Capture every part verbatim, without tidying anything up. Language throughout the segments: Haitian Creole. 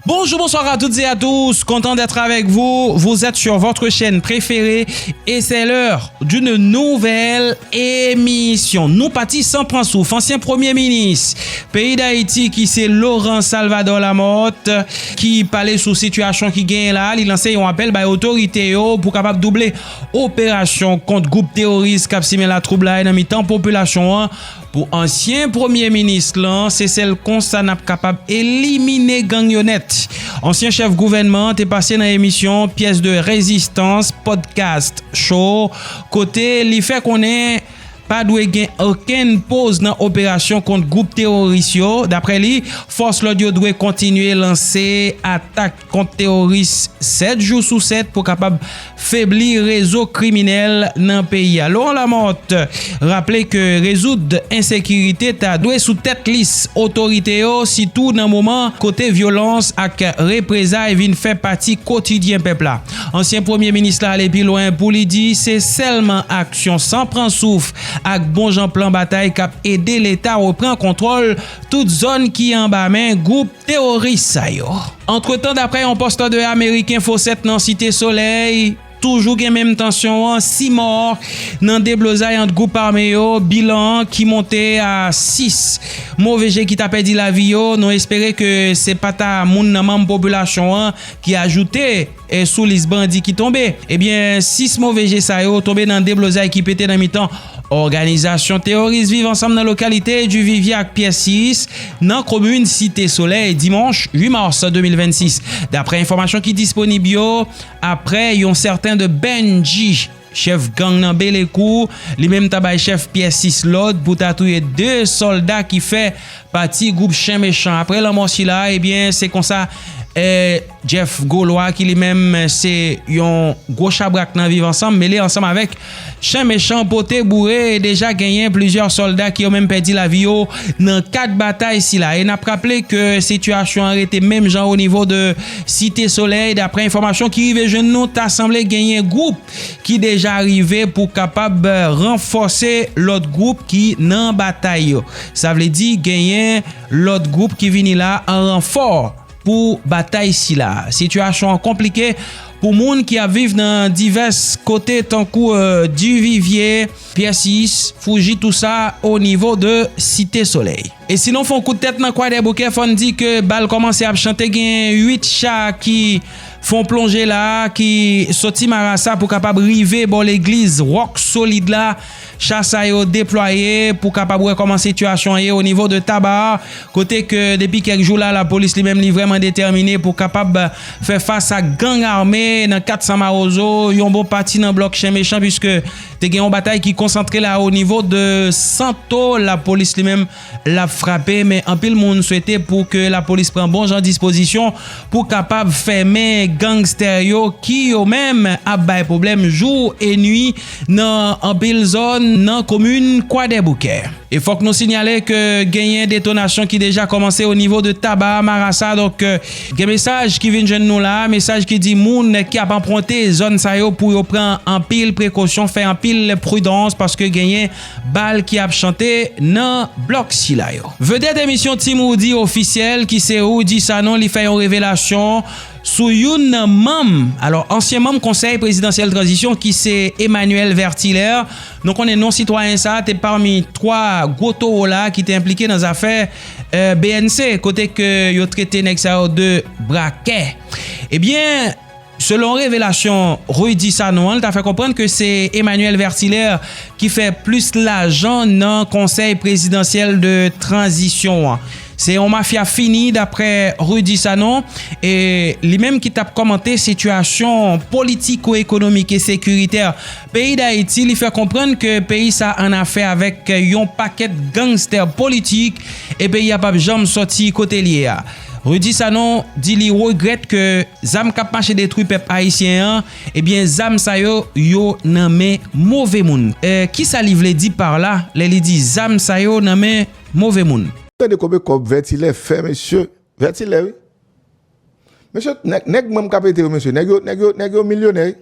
Bonjour, bonsoir à toutes et à tous. Content d'être avec vous. Vous êtes sur votre chaîne préférée et c'est l'heure d'une nouvelle émission. Nou pati san pran souf. Ansyen premye minis peyi Dayiti ki se Laurent Salvador Lamothe ki pale sou sitiyasyon ki genyen la, li lanse yon apèl bay otorite yo pou kapab double operasyon kont gwoup teworis k ap simen latwoublay nan mitan popilasyon an. Pou ansyen premye minis lan, se sèl konsa n ap kapab elimine gang yo nèt. Ansyen chèf gouvènman an te pase nan emisyon Pyès de Rezistans Podcast Show, kote li fè konnen pa dwe gen okenn poz nan operasyon kont gwoup teworis yo. Daprè li, fòs lòd yo dwe kontinye lanse atak kont teworis sèt jou sou sèt pou kapab febli rezo kriminèl nan peyi a. Laurent Lamothe raple ke rezoud ensekirite ta dwe sou tèt lis otorite yo, sitou nan moman kote vyolans ak reprezay vin fè pati kotidyen pèp la. Ansyen premye minis la ale pi lwen pou li di se sèlman aksyon san pran souf ak bon jan plan batay k ap ede Leta repran kontwòl tout zòn ki anba men gwoup teworis sa yo. Antretan, daprè yon pòs de Amerik Info sèt nan Site Solèy, toujou gen menm tansyon an, sis mò nan deblozay ant gwoup ame yo, bilan an ki monte a sis move je ki ta pèdi lavi yo. Nou espere ke se pa ta moun nan manm popilasyon an ki ajoute e sou lis bandi ki tonbe. Ebyen, sis move je sa yo tonbe nan deblozay ki pete nan mitan òganizasyon teworis Viv Ansanm nan lokalite Duvivye ak Pyès sis nan komin Site Solèy dimanch uit mas de mil vennsis. Daprè enfòmasyon ki disponib yo, aprè yon sèten de Benji, chèf gang nan Belekou, li menm ta bay chèf Pyès sis lòd pou ta touye de sòlda ki fè pati gwoup Chen Mechan. Aprè lanmò sila, ebyen, se konsa, eh, Jeff Golwa, ki li menm se yon gwo chabrak nan Viv Ansanm, mele ansanm avèk Chen Mechan, pote boure, e deja genyen plizyè sòlda ki yo menm pèdi lavi yo nan kad batay sila. E n ap raple ke sitiyasyon an rete menm jan o nivo de Site Solèy. Daprè enfòmasyon ki rive jwenn nou, ta sanble genyen gwoup ki deja rive pou kapab ranfòse lòt gwoup ki nan batay yo. Sa vle di genyen lòt gwoup ki vini la an ranfò pou batay sila. Sitiyasyon an konplike pou moun ki ap viv nan divès kote tankou, eh, Duvivye, Pyès sis, Fouji, tousa o nivo de Site Solèy. E si nou fè yon kout tèt nan Kwadèboukè, fò n di ke bal kòmanse ap chante, gen uit cha ki fè yon plonje la, ki soti Marasa pou kapab rive bò legliz Wòk Solid la. Cha sa yo deplwaye pou kapab wè kòman sitiyasyon an ye o nivo de Taba, kote ke depi kèk jou la, lapolis li menm li vrèman detèmine pou kapab fè fas ak gang ame nan kat san Mawozo, yon bon pati nan blòk Chen Mechan, piske te gen yon batay ki konsantre la o nivo de Santo, lapolis li menm l ap frape, men anpil moun swete pou ke lapolis pran bon jan dispozisyon pou kapab fèmen gangstè yo ki yo menm ap bay pwoblèm jou e nwi nan anpil zòn nan komin Kwadèboukè. E fòk nou sinyale ke genyen detonasyon ki deja kòmanse o nivo de Taba, Marasa, donk, eh, gen mesaj ki vin jwenn nou la, mesaj ki di moun ki ap anprente zòn sa yo pou yo pran anpil prekosyon, fè anpil pridans, paske genyen bal ki ap chante nan blòk sila yo. Vedèt emisyon Team Roody ofisyèl ki se Roody Sanon, li fè yon revelasyon sou youn nan manm, alò, ansyen manm Konsèy Prezidansyèl Tranzisyon ki se Emmanuel Vertilaire. Nou konnen non sitwayen sa a te pami twa gwo towo la ki te enplike nan zafè, eh, B N C, kote ke yo trete nèg sa yo de brakè. Ebyen, selon revelasyon Rudy Sanon an, li ta fè konprann ke se Emmanuel Vertilaire ki fè plis lajan nan Konsèy Prezidansyèl de Tranzisyon an. Se yon mafya fini, daprè Rudy Sanon, e li menm ki t ap kòmante sitiyasyon politiko-ekonomik e sekiritè peyi Dayiti, li fè konprann ke peyi sa an afè avèk yon pakèt gangstè politik e peyi a p ap janm sòti kote l ye a. Rudy Sanon di li regrèt ke zam k ap mache detwi pèp ayisyen an, ebyen, zam sa yo, yo nan men move moun. E, kisa li vle di pa la, lè li di zam sa yo nan men move moun? Tande konbyen kòb Vètilè fè, mesye. Vètilè, wi. Mesye, nèg, nèg manm k ap ete yo, mesye. Nèg yo, nèg yo, nèg yo milyonè, wi.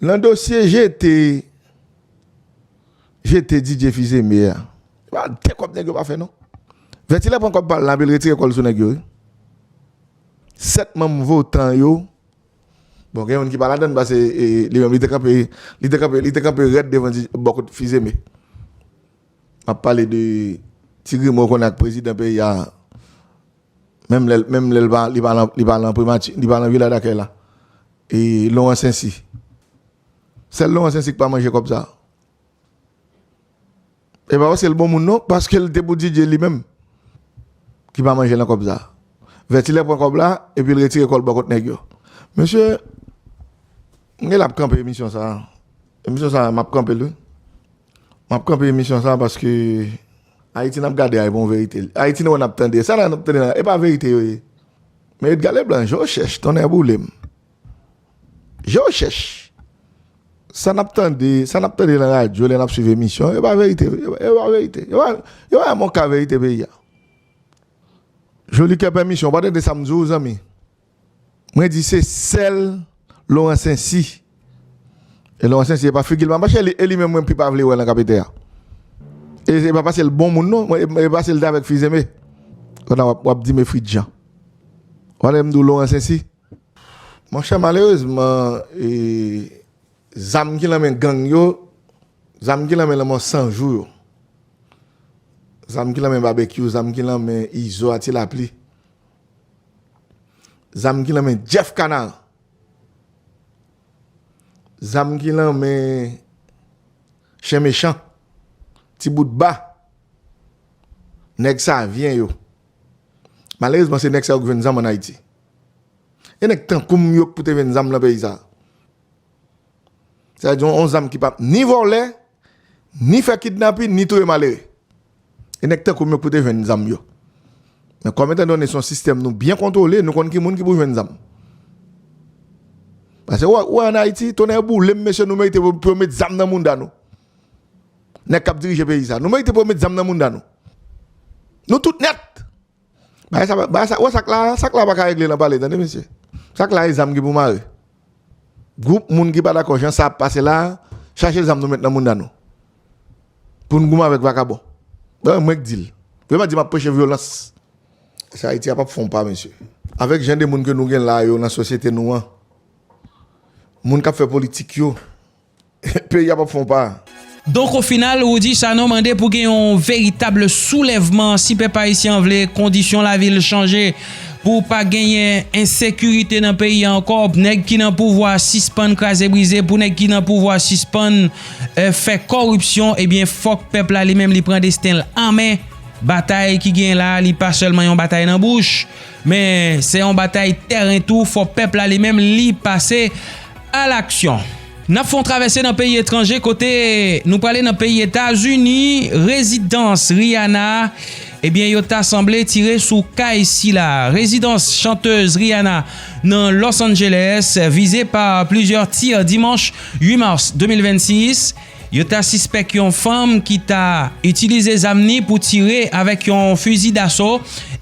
Nan dosye jete, jete Didier Fils-Aimé a, pa de kòb nèg yo pa fè, non. Vètilè pran kòb pa l la, epi l retire kò l sou nèg yo, wi. sèt manm votan yo. Bon, gen youn ki pa ladann, paske, e, li menm, li te kanpe, li te kanpe, li te kanpe rèd devan di, bò kot Fils-Aimé. M ap pale de ti grimo w konnen ak prezidan peyi a. Menm lè, menm lè li pa, li pa nan, li pa nan primati, li pa nan vilaj dakèy la. E Laurent Saincy. Sèl Laurent Saincy ki pa manje kòb sa. E pa paske l bon moun non, paske l te pou Didier li menm ki pa manje nan kòb sa. Vètilè pran kòb la, epi l retire kò l bò kot nèg yo. Mesye, m gen l ap kanpe emisyon sa. Emisyon sa, m ap kanpe l, wi. M ap kanpe emisyon sa paske Ayiti n ap gade a, e bon verite. Ayiti nou wè n ap tande. Sa la n ap tande la, e pa verite yo ye. Men Edgar Leblanc, je w chèch, tonnè boule m. Je w chèch. Sa n ap tande, sa n ap tande nan radyo, lè n ap swiv emisyon, e pa verite, e pa verite. Yo pa, yo pa yon ka verite peyi a. Joli kè pèmisyon, w pa tande sa m di w, zanmi. Mwen di se sèl Laurent Saincy. E Laurent Saincy, e pa figi l m ap mache, e li, e li menm mwen pi pa vle wè nan kapitè a. E se pa paske l bon moun non, mwen, e, e paske l te avèk Fils-Aimé. Kounye a w ap, w ap di me Fritz Jean. W pa tande m di w Laurent Saincy? Monchè, malerezman, e, zam ki nan men gang yo, zam ki nan men lanmò san jou yo, zam ki nan men Babekyou, zam ki nan men Izo a Ti Lapli, zam ki nan men Jeff Kanaran, zam ki nan men Chen Mechan, Ti Bout Ba, nèg Savyen yo. Malerezman, se nèg sa yo k jwenn zam ann Ayiti. E nèg tankou m yo k pou te jwenn zam nan peyi sa. Sa vle di yon, yon zam ki p ap ni vòlè, ni fè kidnapin, ni touye malere. E nèg tankou m yo k pou te jwenn zam yo. Men kòm etandone se yon sistèm nou byen kontwole, nou konn ki moun ki pou jwenn zam. Paske w wè, w wè ann Ayiti, tonnè boule m, mesye, nou merite pou, pou yo met zam nan mounda nou. Nèg k ap dirije peyi sa. Nou merite pou yo met zam nan mounda nou. Nou tout nèt. Bagay sa, bagay sa, wè sa k la, sa k la pa ka regle nan pale, tande mesye. Sa k la e zam ki pou mare. Gwoup moun ki pa dakò jan sa ap pase la, chache zam nou met nan mounda nou. Pou n goumen avèk vakabon. Bon, mwen k di l. Vre pa di m ap preche vyolans. Se Ayiti a p ap fè yon pa, mesye. Avèk jan de moun ke nou gen la yo nan sosyete nou an, moun k ap fè politik yo, peyi a p ap fè yon pa. Donk, o final, Rudy Sanon mande pou gen yon veritab soulèvman si pèp ayisyen an vle kondisyon lavi l chanje, pou pa genyen ensekirite nan peyi a ankò, nèg ki nan pouvwa sispann kraze brize, pou nèg ki nan pouvwa sispann, eh, fè kòripsyon, ebyen, fòk pèp la li menm li pran desten l an men. Batay ki gen la, li pa sèlman yon batay nan bouch, men se yon batay tèren tou. Fò pèp la li menm li pase a laksyon. N ap fè yon travèse nan peyi etranje kote nou prale nan peyi Etazini. Rezidans Rihanna, ebyen, yo ta sanble tire sou kay sila. Rezidans chantèz Rihanna nan Los Angeles vize pa plizyè tir dimanch uit mas de mil vennsis. Yo ta sispèk yon fanm ki ta itilize zam ni pou tire avèk yon fizi daso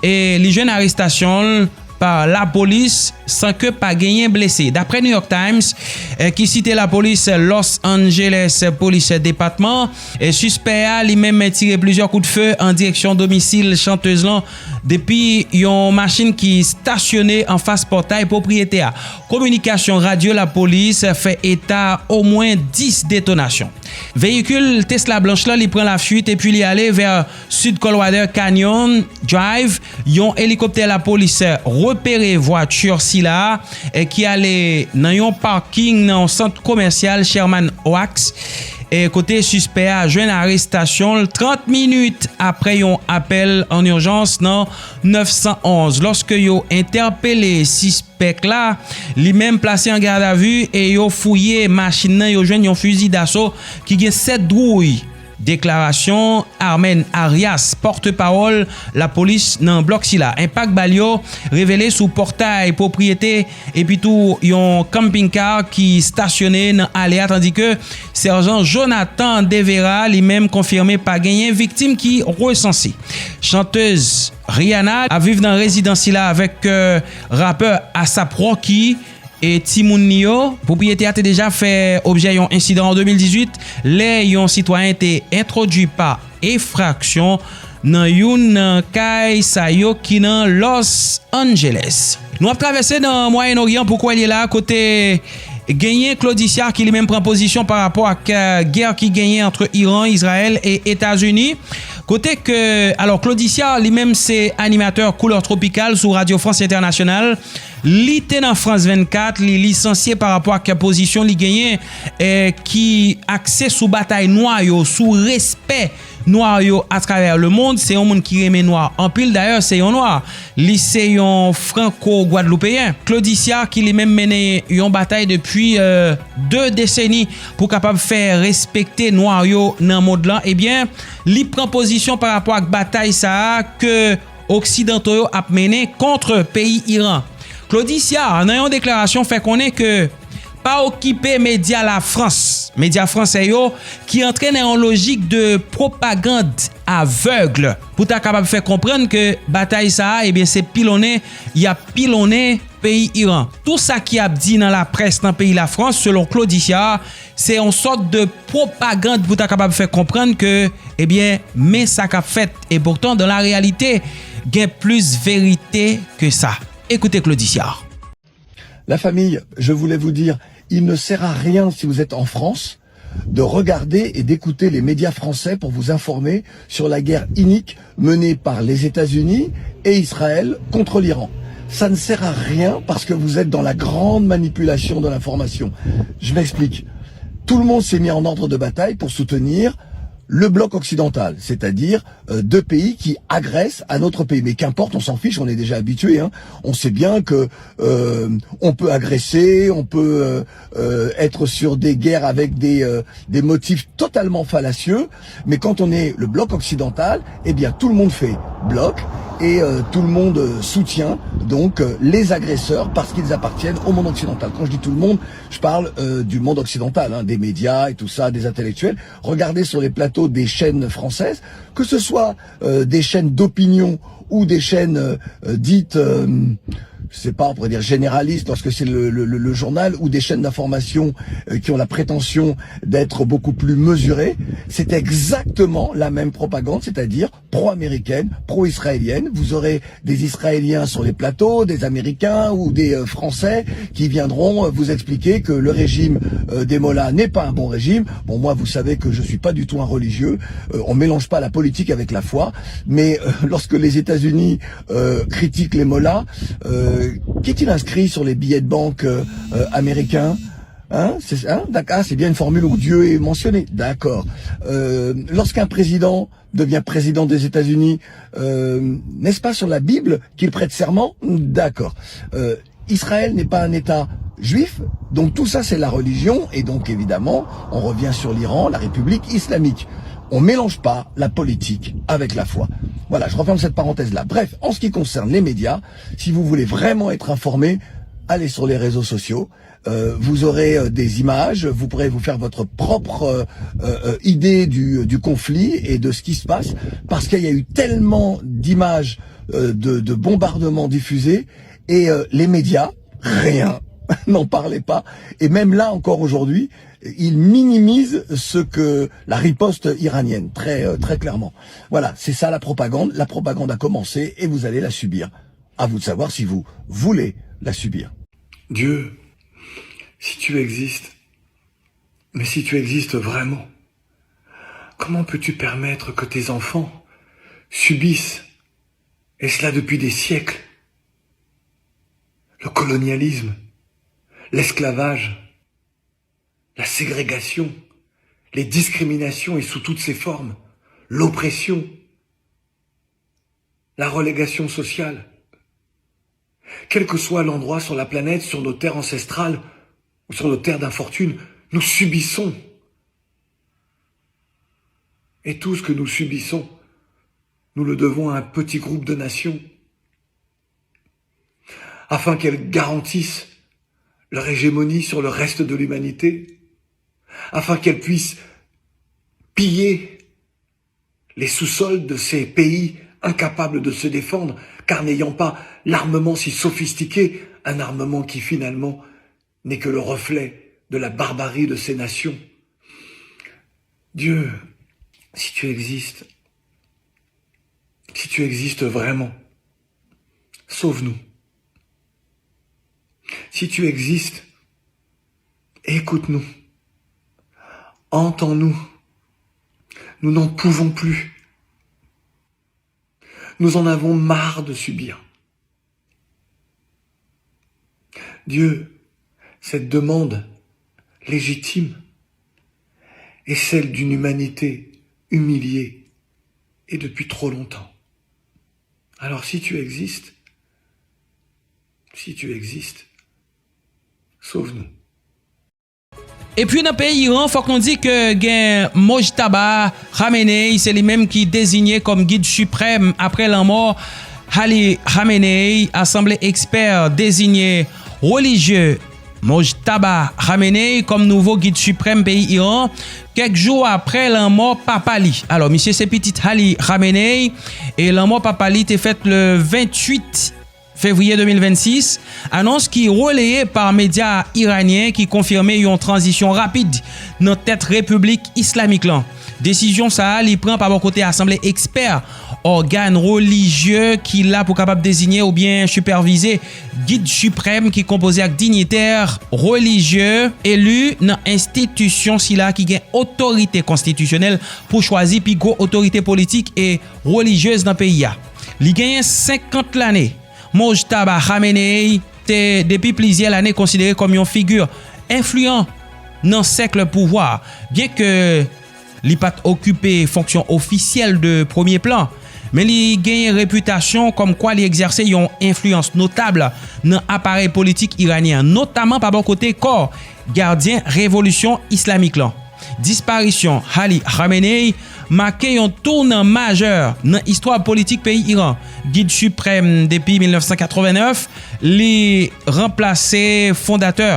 e li jwenn arestasyon l pa lapolis san ke pa genyen blese. Daprè New York Times, eh, ki site lapolis Los Angeles Police Department, eh, sispè a li menm tire plizyè kout fe an direksyon domisil chantèz lan depi yon machin ki stasyone anfas pòtay pwopriyete a. Kominikasyon radyo lapolis fè eta omwen dis detonasyon. Veyikil Tesla blanch lan, li pran lafuit epi li ale vè sid Coldwater Canyon Drive. Yon elikoptè lapolis repere vwati sila a, eh, ki ale nan yon paking nan yon sant komèsyal Sherman Oaks, eh, kote sispè a jwenn arestasyon l trant minit apre yon apèl an ijans nan nèf san onz. Lòske yo entèpele sispè pèk la, li menm plase an gadavi e yo fouye machin nan, yo jwenn yon fizi daso ki gen sèt dwouy. Deklarasyon Armen Arias, pòtpawòl lapolis nan blòk sila. Enpak bal yo revele sou pòtay pwopriyete epi tou yon camping car ki stasyone nan ale a, tandike Sèjan Jonathan Devera li menm konfime pa genyen viktim ki resanse. Chantèz Rihanna ap viv nan rezidans sila avèk, euh, rapè ASAP Rocky e timoun li yo. Pwopriyete a te deja fè objè yon ensidan an de mil dizuit, lè yon sitwayen te entwodui pa enfraksyon nan youn nan kay sa yo ki nan Los Angeles. Nou ap travèse nan Mwayen Oryan pou kwè li la, kote genyen Claude Icard ki li menm pran pozisyon pa rapò ak, euh, gè ki genyen ant Iran, Izrayèl e Etazini. Kote ke, alò, Claude Icard li menm se animatè Couleur Tropicale sou Radio France Internationale. Li te nan France vingt-quatre, li lisansye pa rapò ak pozisyon li genyen, eh, ki akse sou batay nwa yo, sou respè nwa yo atravè lemond. Se yon moun ki renmen nwa anpil. Dayè, se yon nwa. Li se yon franko-gwadloupeyen. Claude Icard, ki li menm mennen yon batay depi, euh, de deseni pou kapab fè respekte nwa yo nan mond lan, ebyen, li pran pozisyon pa rapò ak batay sa a ke oksidanto yo ap mennen kont peyi Iran. Claude Icard, nan yon deklarasyon, fè konnen ke pa okipe medya Lafrans, medya fransè yo, ki antre nan yon lojik de pwopagand avèg pou ta kapab fè konprann ke batay sa a, ebyen, se pilonnen y ap pilonnen peyi Iran. Tou sa ki ap di nan laprès nan peyi Lafrans, selon Claude Icard, se yon sòt de pwopagand pou ta kapab fè konprann ke, ebyen, men sa k ap fèt. E poutan, dans la réalité, gen plis verite ke sa. Écoutez Claude Icard. La famille, je voulais vous dire, il ne sert à rien si vous êtes en France de regarder et d'écouter les médias français pour vous informer sur la guerre inique menée par les États-Unis et Israël contre l'Iran. Ça ne sert à rien parce que vous êtes dans la grande manipulation de l'information. Je m'explique. Tout le monde s'est mis en ordre de bataille pour soutenir le bloc occidental, c'est-à-dire, euh, deux pays qui agressent un autre pays. Mais qu'importe, on s'en fiche, on est déjà habitué, hein. On sait bien que, euh, on peut agresser, on peut, euh, euh, être sur des guerres avec des, euh, des motifs totalement fallacieux, mais quand on est le bloc occidental, eh bien, tout le monde fait bloc et, euh, tout le monde, euh, soutient donc, euh, les agresseurs parce qu'ils appartiennent au monde occidental. Quand je dis tout le monde, je parle, euh, du monde occidental, hein, des médias et tout ça, des intellectuels. Regardez sur les plateaux des chaînes françaises, que ce soit, euh, des chaînes d'opinion ou des chaînes, euh, euh, dites, euh, je sais pas, on pourrait dire généralistes lorsque c'est le, le, le, le journal, ou des chaînes d'information, euh, qui ont la prétention d'être beaucoup plus mesurées, c'est exactement la même propagande, c'est-à-dire pro-américaine, pro-israélienne. Vous aurez des Israéliens sur les plateaux, des Américains ou des, euh, Français qui viendront, euh, vous expliquer que le régime, euh, des mollahs n'est pas un bon régime. Bon, moi, vous savez que je suis pas du tout un religieux. Euh, on mélange pas la politique avec la foi. Mais, euh, lorsque les États-Unis, euh, critiquent les mollahs, euh, qu'est-il inscrit sur les billets de banque, euh, euh, américains ? Hein ? C'est, hein ? D'accord, c'est bien une formule où Dieu est mentionné. D'accord. Euh, lorsqu'un président devient président des États-Unis, euh, n'est-ce pas sur la Bible qu'il prête serment ? D'accord. Euh, Israël n'est pas un État juif, donc tout ça c'est la religion, et donc évidemment, on revient sur l'Iran, la République islamique. On mélange pas la politique avec la foi. Voilà, je referme cette parenthèse-là. Bref, en ce qui concerne les médias, si vous voulez vraiment être informé, allez sur les réseaux sociaux, euh, vous aurez, euh, des images, vous pourrez vous faire votre propre, euh, euh, euh, idée du, du conflit et de ce qui se passe, parce qu'il y a eu tellement d'images, euh, de, de bombardements diffusées, et, euh, les médias, rien, n'en parlez pas. Et même là encore aujourd'hui, ils minimisent ce que la riposte iranienne, très, euh, très clairement. Voilà, c'est ça la propagande. La propagande a commencé et vous allez la subir. À vous de savoir si vous voulez la subir. Dieu, si tu existes, mais si tu existes vraiment, comment peux-tu permettre que tes enfants subissent, et cela depuis des siècles, le colonialisme, l'esclavage, la ségrégation, les discriminations et sous toutes ses formes, l'oppression, la relégation sociale. Quel que soit l'endroit sur la planète, sur nos terres ancestrales ou sur nos terres d'infortune, nous subissons. Et tout ce que nous subissons, nous le devons à un petit groupe de nations, afin qu'elles garantissent leur hégémonie sur le reste de l'humanité, afin qu'elles puissent piller les sous-sols de ces pays incapables de se défendre, car n'ayant pas l'armement si sophistiqué, un armement qui finalement n'est que le reflet de la barbarie de ces nations. Dieu, si tu existes, si tu existes vraiment, sauve-nous. Si tu existes, écoute-nous. Entends-nous. Nous n'en pouvons plus. Nous en avons marre de subir. Dieu, cette demande légitime est celle d'une humanité humiliée et depuis trop longtemps. Alors si tu existes, si tu existes, sauve-nous. Epi nan peyi Iran, fòk nou di ke gen Mojtaba Khamenei, se li menm ki deziye kòm gid siprèm apre lanmò Ali Khamenei. Asanble ekspè deziye relijye Mojtaba Khamenei kòm nouvo gid siprèm peyi Iran, kèk jou apre lanmò papa li. Alò, misye se pitit Ali Khamenei, e lanmò papa li te fèt le venntuit fevriye de mil vennsis, anons ki releye pa medya iranyen ki konfime yon tranzisyon rapid nan tèt Repiblik Islamik lan. Desizyon sa a, li pran pa bò kote Asanble Ekspè, ògàn relijye ki la pou kapab deziye oubyen sipèvize gid siprèm ki konpoze ak dinyitè relijye eli nan enstitisyon sila ki gen otorite konstitisyonèl pou chwazi pi gwo otorite politik e relijyez nan peyi a. Li genyen senkant lane. Mojtaba Khamenei te depi plizyè lane konsidere kòm yon figi enfliyan nan sèk pouvwa, byenke li pa t okipe fonksyon ofisyèl de premye plan, men li genyen repitasyon kòmkwa li egzèse yon enfliyans notab nan aparèy politik iranyen an, notaman pa bò kote kò gadyen revolisyon islamik lan. Disparisyon Ali Khamenei make yon tounan majè nan istwa politik peyi Iran. Gid siprèm depi mil nèf san katrevennnèf, li ranplase fondatè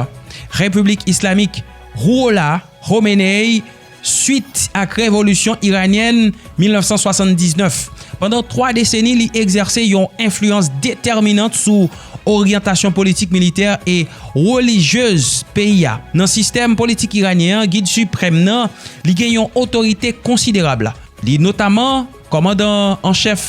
Repiblik Islamik Ruhollah Khomeini swit ak revolisyon iranyèn mil nèf san swasanndiznèf. Pandan twa deseni, li egzèse yon enfliyans detèminant sou oryantasyon politik, militè e relijyez peyi a. Nan sistèm politik iranyen an, gid siprèm nan, li gen yon otorite konsiderab. Li notaman kòmandan an chèf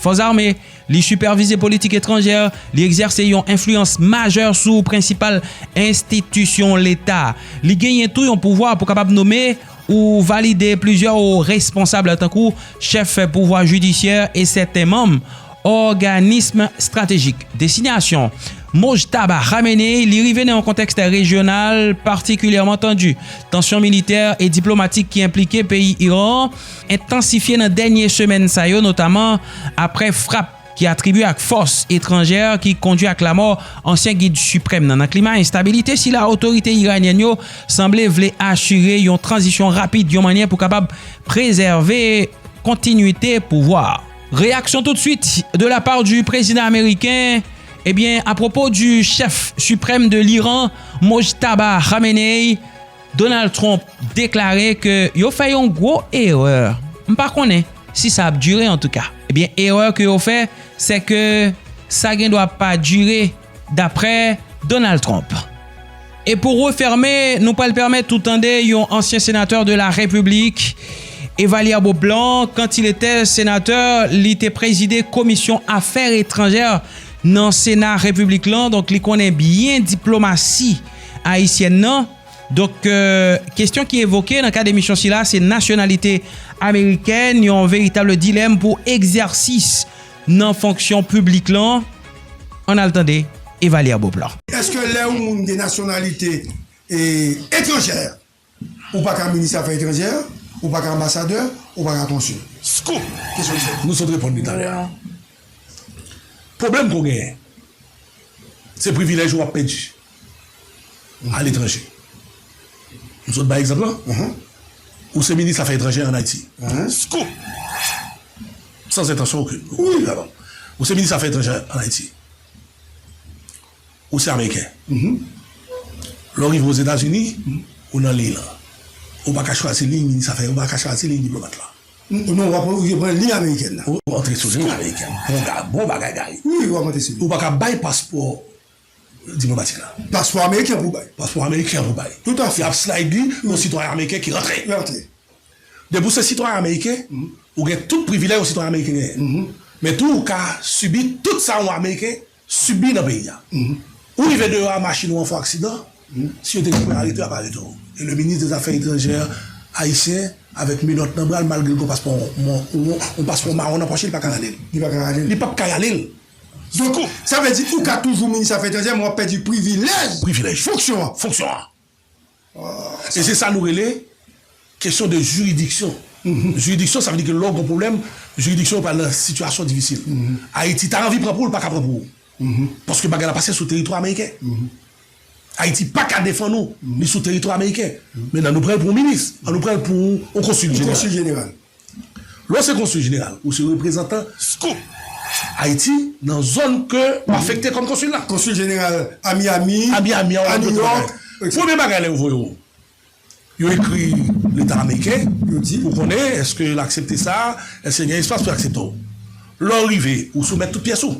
fòs ame, li sipèvize politik etranjè, li egzèse yon enfliyans majè sou prensipal enstitisyon Leta. Li genyen tou yon pouvwa pou kapab nonmen ou valide plizyè wo responsab, tankou chèf pouvwa jidisyè e sèten manm òganis estratejik. Dezinasyon Mojtaba Khamenei, li rive nan yon kontèks rejyonal patikilyèman tandi. Tansyon militè e diplomatik ki enplike peyi Iran entansifye nan dènye semèn sa yo, notaman apre frap ki atribye ak fòs etranjè ki kondui ak lanmò ansyen gid siprèm nan. Nan klima enstabilite sila, otorite iranyèn yo sanble vle asire yon tranzisyon rapid, yon mannyè pou kapab prezève kontinwite pouvwa. Reyaksyon toutswit de la part du président américain, ebyen, apwopo du chèf siprèm de l'Iran, Mojtaba Khamenei, Donald Trump deklare ke yo fè yon gwo erè. M pa konnen si sa ap dire, antouka. Ebyen, erè ke yo fè, se ke sa gen dwa pa dire, dapre Donald Trump. E pou refèmen, nou pral pèmèt ou tande yon ansyen senatè de la Repiblik, Evalière Beauplan, quand il était sénateur, li te prezide komisyon afè etranjè nan Sena Repiblik lan, donk li konnen byen diplomasi ayisyèn nan. Donk, euh, kesyon ki evoke nan kad emisyon sila, se nasyonalite amerikèn, yon veritab dilèm pou egzèsis nan fonksyon piblik lan. Ann al tande Evalière Beauplan. Èske lè yon moun gen nasyonalite e, etranjè, ou pa ka minis afè etranjè, ou pa ka anbasadè, ou pa ka konsil? Scoop! Kesyon sa. Nou sot reponn li talè a. Pwoblèm ke w genyen, se privilèj ou w ap pèdi aletranje. M sot bay egzanp lan. Ou se minis afè etranjè ann Ayiti. Scoop! Sans intention aucune. Wi, pardon. Ou se minis afè etranjè ann Ayiti. Ou se ameriken. Lè w rive Ozetazini, ou nan liy lan. Ou pa ka chwazi liy minis afè, ou pa ka chwazi liy diplomat la. Non, w ap ou pran liy amerikèn nan. Ou antre sou liy amerikèn. Bon, ga- bon bagay, Gary. Wi, w ap antre sou liy. Ou pa ka bay paspò diplomatik la. Paspò ameriken pou bay. Paspò ameriken pou bay. Toutafè. Y ap slide li, yon sitwayen ameriken ki rantre. Rantre. Depi w se sitwayen ameriken, ou gen tout privilèj yon sitwayen ameriken genyen. Men tou, ou ka sibi tout sa yon ameriken sibi nan peyi a. Ou rive deyò a, machin ou an fè aksidan, si yo te gen pou arete w, y ap arete w. E le ministre des Affaires étrangères ayisyen avèk menòt nan bra l, malgre l gen yon paspò, yon, yon, yon paspò mawon nan pòch li, li pa ka rale l. Li pa ka rale l. Li p ap ka rale l. Donk, sa vle di ou ka toujou minis afè etranjè, men w ap pèdi privilèj. Privilèj. Fonksyon an. Fonksyon an. E se sa nou rele kesyon de jiridiksyon. Jiridiksyon, sa vle di ke lè w gen pwoblèm, jiridiksyon yo pral nan sitiyasyon difisil. Ayiti ta anvi pran pou w, li pa ka pran pou ou. Paske bagay la pase sou teritwa ameriken. Ayiti pa ka defann ou, li sou teritwa ameriken. Mentnan, nou pran l pou yon minis, an nou pran l pou yon konsil jeneral. Konsil jeneral. Lè w se konsil jeneral, ou se reprezantan Ayiti nan zòn ke w afekte kòm konsil la. Konsil jeneral a Miami, a Miami, a New York, et cetera. Premye bagay lè yo voye w, yo ekri Leta ameriken pou konnen èske l aksepte sa, èske gen espas pou l aksepte w. Lè w rive, ou soumèt tout pyès ou,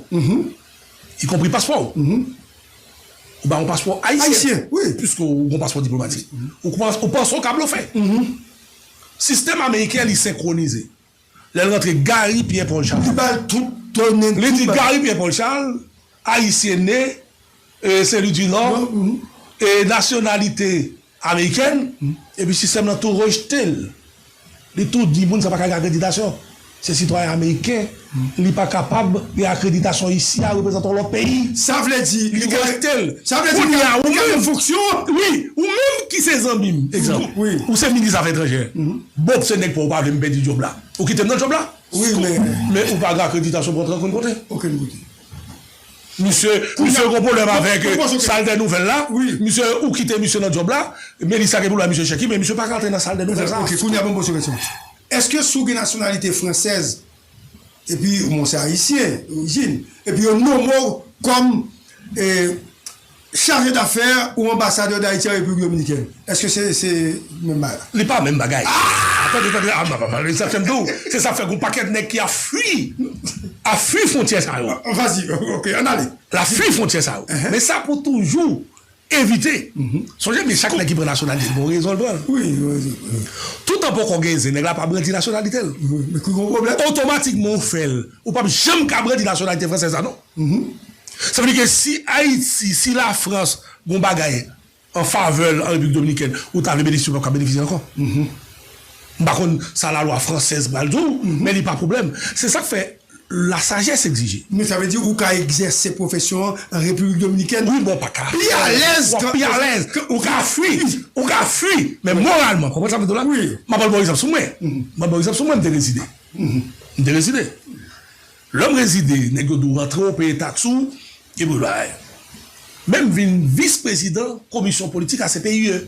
ikonpri paspò w. Ou ba yon paspò ayisyen. Ayisyen, wi. Piske ou gen yon paspò diplomatik. Ou panse, ou panse w ka blofe. Sistèm ameriken an, li senkwonize. Lè l rantre, Gary Pierre Paul Charles. Li ba l tout donnen. Li di Gary Pierre Paul Charles, ayisyen ne, e, Sen Lwi di Nò, e, nasyonalite amerikèn, epi sistèm nan tou rejte l. Li tou di moun sa pa ka gen akreditasyon. Se sitwayen ameriken, li pa kapab gen akreditasyon isi a reprezante yon lòt peyi. Sa vle di, li rejte l. Sa vle di, kounye a, ou menm, wi, ou menm ki se zanmi m, egzanp, ou se minis afè etranjè. Bob, se nèg pa w, ou pa vle m pèdi djòb la. Ou kite m nan djòb la? Wi, men. Men ou pa gen akreditasyon pou antre okenn kote. Okenn kote. Misye, misye gen pwoblèm avèk, e, sal dè nouvèl la. Wi. Misye, ou kite misye nan djòb la. Melissa gen pwoblèm misye Chèki, men misye pa ka antre nan sal dè nouvèl sa. Ok, kounye a ban m poze w kesyon. Èske si w gen nasyonalite fransèz, epi, bon, se ayisyen, orijin, epi yo nonmen w kòm, e, chargé d'affaires ou ambassadeur d'Haïti en République Dominicaine. Èske se, se menm bagay la? Li pa menm bagay. Tande, tande, a, m ap pale, sa fè m di w, se sa fè gon pakèt nèg ki ap fui, ap fui fwontyè sa yo. Vas-y, ok, ann ale. L ap fui fwontyè sa yo. Men sa pou toujou evite. Sonje byen, chak nèg ki pran nasyonalite, gon rezon l pran l. Wi, gon rezon l pran l. Toutan poko gen zen, nèg la pa brandi nasyonalite l. Wi, men ki gon pwoblèm. Otomatikman ou fè l, ou p ap janm ka brandi nasyonalite fransèz la, non. Sa vle di ke si Ayiti, si Lafrans gon bagay an favè l an Repiblik Dominikèn, ou ta vle benefisye, ou p ap ka benefisye ankò. M pa konn sa lalwa fransèz pral di w, men li pa pwoblèm. Se sa k fè la sagesse exige. Men sa vle di ou ka egzèse pwofesyon an an Repiblik Dominikèn. Wi, bon, pa ka. Pi alèz. W ap pi alèz. Ou ka fui. Ou ka fui. Men moralman, konprann sa m di w la? Wi. M ap ba w egzanp sou mwen. M ap ba w egzanp sou mwen, m te rezide. M te rezide. Lè m rezide, nèg yo di w rantre, w peye taks ou, epi w bay. Men m vin vis prezidan komisyon politik A C P U E.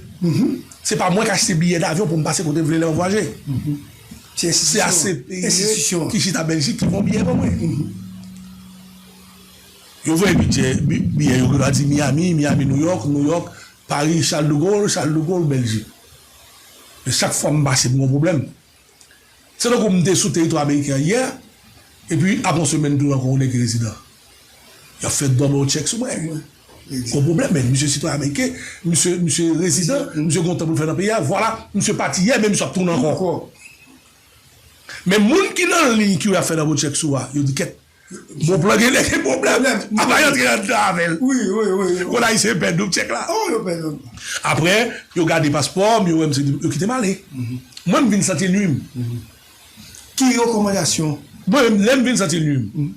Se pa mwen k achte biyè davyon pou m pase kote m vle lè m ap vwayaje. Se A C P U E ki chita Bèljik ki fè yon biyè ban mwen. Yo voye bidjè, bi-, biyè yo, yo di Miami, Miami, New York, New York, Paris, Charles de Gaulle, Charles de Gaulle, Bèljik. Men chak fwa m pase, m gen yon pwoblèm. Se tankou m te sou teritwa ameriken an yè, epi apre yon semèn tou ankò yon nèg ki rezidan. Y ap fè double check sou mwen. Gon pwoblèm, men misye sitwayen ameriken, misye, misye rezidan, misye gon tan pou l fè nan peyi a, vwala, misye pati yè, men misye ap tounen ankò. Men moun ki nan liy ki yo ap fè double check sou a, yo di kèt, bon plan gen nèg gen pwoblèm. Apa y antre anndan avè l. Wi, wi, wi. Kounye a ayisyen pèdi double check la. Oh, yo pèdi. Apre, yo gade paspò m, yo wè m se, yo kite m ale. Mwen, m vin santi l nui m. Ki rekòmandasyon? Mwen menm, lè m vin santi l nui m,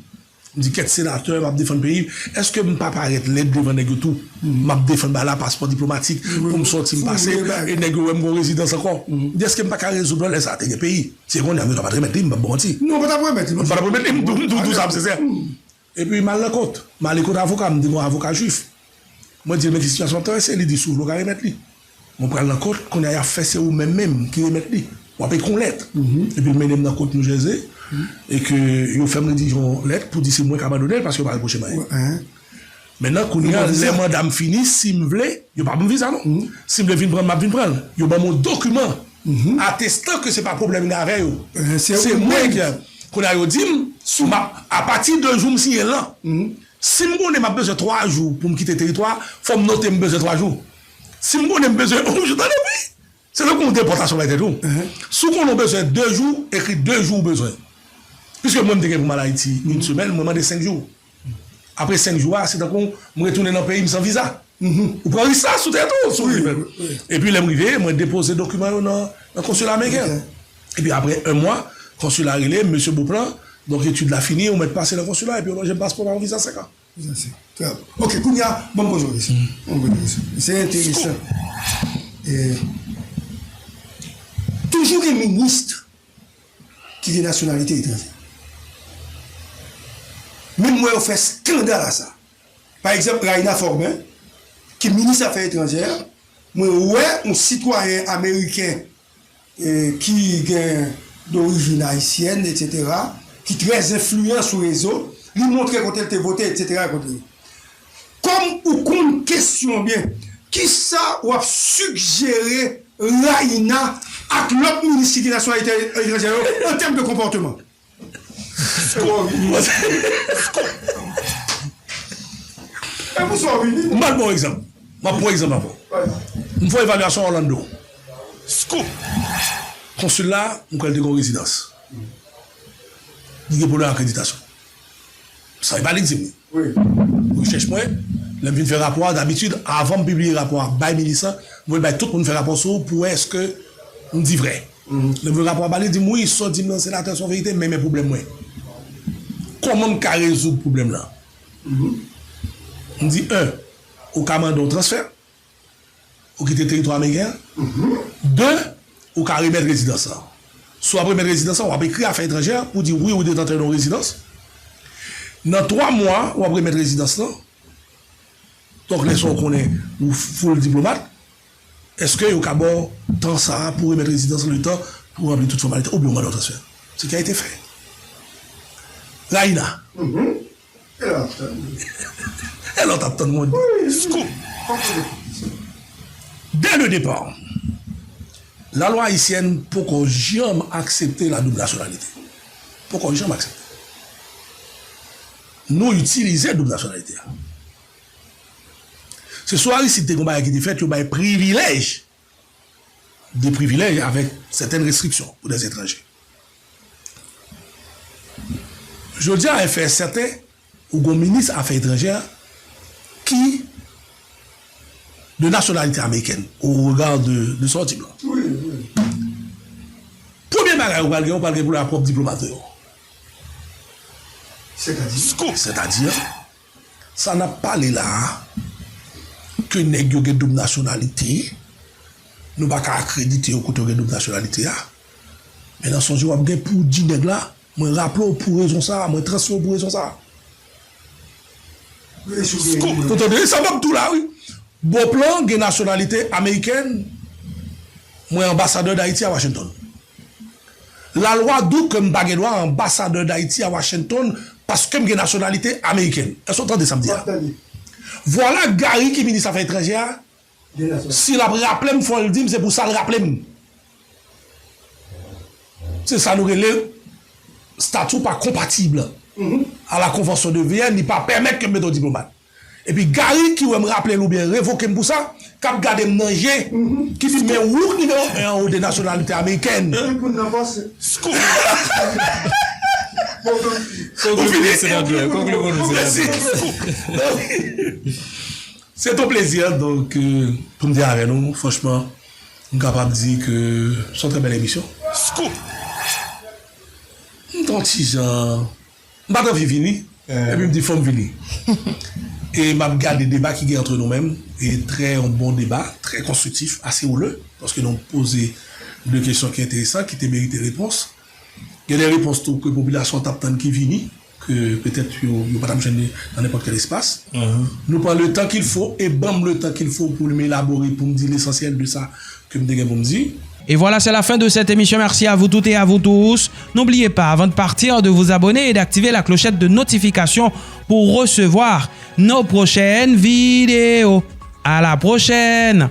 m di, kèt senatè, m ap defann peyi m. Èske m pa parèt lèd devan nèg yo tou? M ap defann bagay la, paspò diplomatik, pou m sòti, m pase, e nèg yo wè m gon rezidans ankò. M di, èske m pa ka rezoud pwoblèm sa a? Te gen peyi. Se kounye a, m ta pa t remèt li, m p ap ba w manti. Non, w pa t ap remèt li, m p ap remèt li, m di w, m di w tou sa, m sensè. Epi m al nan kòt. M ale kot avoka, m di gon avoka jwif. Mwen di l, men ki sitiyasyon w ap travèse? Li di, si w vle w ka remèt li. Mwen pral nan kòt, kounye a y ap fè se ou menm menm ki remèt li. W ap ekri yon lèt. Epi l mennen m nan kòt New Jersey, e ke yo fè m redije yon lèt pou di se mwen k abandone l paske yo pa repwoche m anyen. Mentnan, kounye a, lè manda m fini, si m vle, yo pa ban m viza non. Si m vle vin pran l, m ap vin pran l. Yo ban m yon dokiman atestan ke se pa pwoblèm m gen avè yo. Se mwen ki. Kounye a yo di m, m ap, apati de jou m siyen l lan, si m konnen m ap bezwen twa jou pou m kite teritwa a, fò m note m bezwen twa jou. Si m konnen m bezwen yon jou, tande wi. Se tankou yon depòtasyon bay tèt ou. Si w konnen w bezwen de jou, ekri de jou w bezwen. Piske mwen m te gen pou m al Ayiti yon semèn, mwen mande senk jou. Apre senk jou a, se tankou m retounen nan peyi m san viza. Ou pran risk la sou tèt ou, si w vle fè l. Epi lè m rive, mwen depoze dokiman yo nan, nan konsila ameriken an. Epi apre yon mwa, konsila rele m, mesye Beauplan, donk etid la fini, ou mèt pase nan konsila, epi yo lonje m paspò pa yon viza senk an. Sa se trè bon. Ok, kounye a, ban m poze w kesyon. Ban m poze w kesyon. Se enteresan. E, toujou gen minis ki gen nasyonalite etranjè. Menm mwen yo fè skandal a sa. Pa egzanp, Raina Formen, ki minis afè etranjè, mwen wè yon sitwayen ameriken e, ki gen dorijin ayisyèn, etsetera, ki trè enfliyan sou rezo, li montre kote l te vote, etsetera, kont li. Kòm ou konn kesyon an byen, kisa w ap sijere Raina ak lòt minis ki gen nasyonalite etranjè yo an tèm de konpòteman? Scoop. E pou sa w vini? M ba l bon egzanp. M ap pran egzanp ankò. M fè yon evalyasyon Orlando. Scoop. Konsil la, m kwè l te gen yon rezidans. Li gen pwoblèm akreditasyon. Sa e pa li k di m li. Wi. Rechèch mwen, lè m fin fè rapò a, dabitid, avan m pibliye rapò a bay minis lan, m voye l bay tout moun fè rapò sou pou wè èske m di vrè. Lè m voye rapò a ba li, li di m, wi, sa w di m nan, senatè, se yon verite, men, men pwoblèm mwen. Kòman m ka rezoud pwoblèm lan? M di, en, ou ka mande yon transfè, ou kite teritwa ameriken an. De, ou ka remèt rezidans lan. Si w ap remèt rezidans lan, w ap ekri afè etranjè pou di wi, ou detantè yon rezidans. Nan twa mwa, w ap remèt rezidans lan. Donk, lè sa w konnen ou full diplomat, èske yo ka ba w tan sa a pou remèt rezidans lan, letan pou ranpli tout fòmalite, oubyen w mande yon transfè? Ce qui a été fait. Raina. E lè w ap tann. E lè w t ap tann mwen. Scoop. Dès le départ, la loi haïtienne poko janm aksepte la double nationalité. Poko janm aksepte. Nou itilize double nationalité a. Se sou Aristide te gen yon bagay ki te fèt, yo bay privilèj, de privilèj avèk sètèn restriksyon pou dè etranje. Jodi a, e fè sèten ou gon minis afè etranjè ki de nasyonalite amerikèn, au regard de, de sa w di m lan. Wi, wi. Premye bagay ou pral gen, ou pral gen pwoblèm ak pwòp diplomat ou yo. Sètadi? Sètadi, sa n ap pale la a, ke nèg yo gen doub nasyonalite, nou pa ka akredite yo kote yo gen doub nasyonalite a. Men nan sonje w ap gen pou w di nèg la, mwen raple w pou rezon sa a, mwen transfere w pou rezon sa a. Scoop. Ou tande sa m ap di w la, wi. Beauplan gen nasyonalite amerikèn, mwen anbasadè Dayiti a Washington. Lalwa di w ke m pa gen dwa anbasadè Dayiti a Washington paske m gen nasyonalite amerikèn. Èske w tande sa m di a? Vwala Gary ki minis afè etranjè a, si l ap raple m, fò l di m se pou sa l raple m. Se sa nou rele stati w pa konpatib a la Convention de Vienne, li pa pèmèt ke m mete w diplomat. Epi Gary ki wè m raple l oubyen revoke m pou sa, k ap gade m nan je, ki di men ou k nimewo en anwo de nasyonalite amerikèn. Scoop. Konkli pou nou, senatè. Konkli pou nou, senatè. Se ton plezi, donk, euh, pou m te avè nou. Franchman, m kapab di ke se yon trè bèl emisyon. Scoop! M t on ti jan, m pa t anvi vini, epi m di fò m vini. E m ap gade deba ki gen antre nou menm, e trè yon bon deba, trè konstriktif, ase houleux, paske nou poze de kesyon ki enteresan, ki te merite repons. Gen de repons tou ke popilasyon an t ap tann ki vini, ke petèt yo, yo pa t ap jwenn li nan nenpòt kèl espas. Nou pran le temps qu'il faut e ban m le temps qu'il faut pou m elabore, pou m di lesansyèl de sa ke m te gen pou m di. Et voilà, c'est la fin de cette émission. Merci à vous toutes et à vous tous. N'oubliez pas, avant de partir, de vous abonner et d'activer la clochette de notification pour recevoir nos prochaines vidéos. À la prochaine!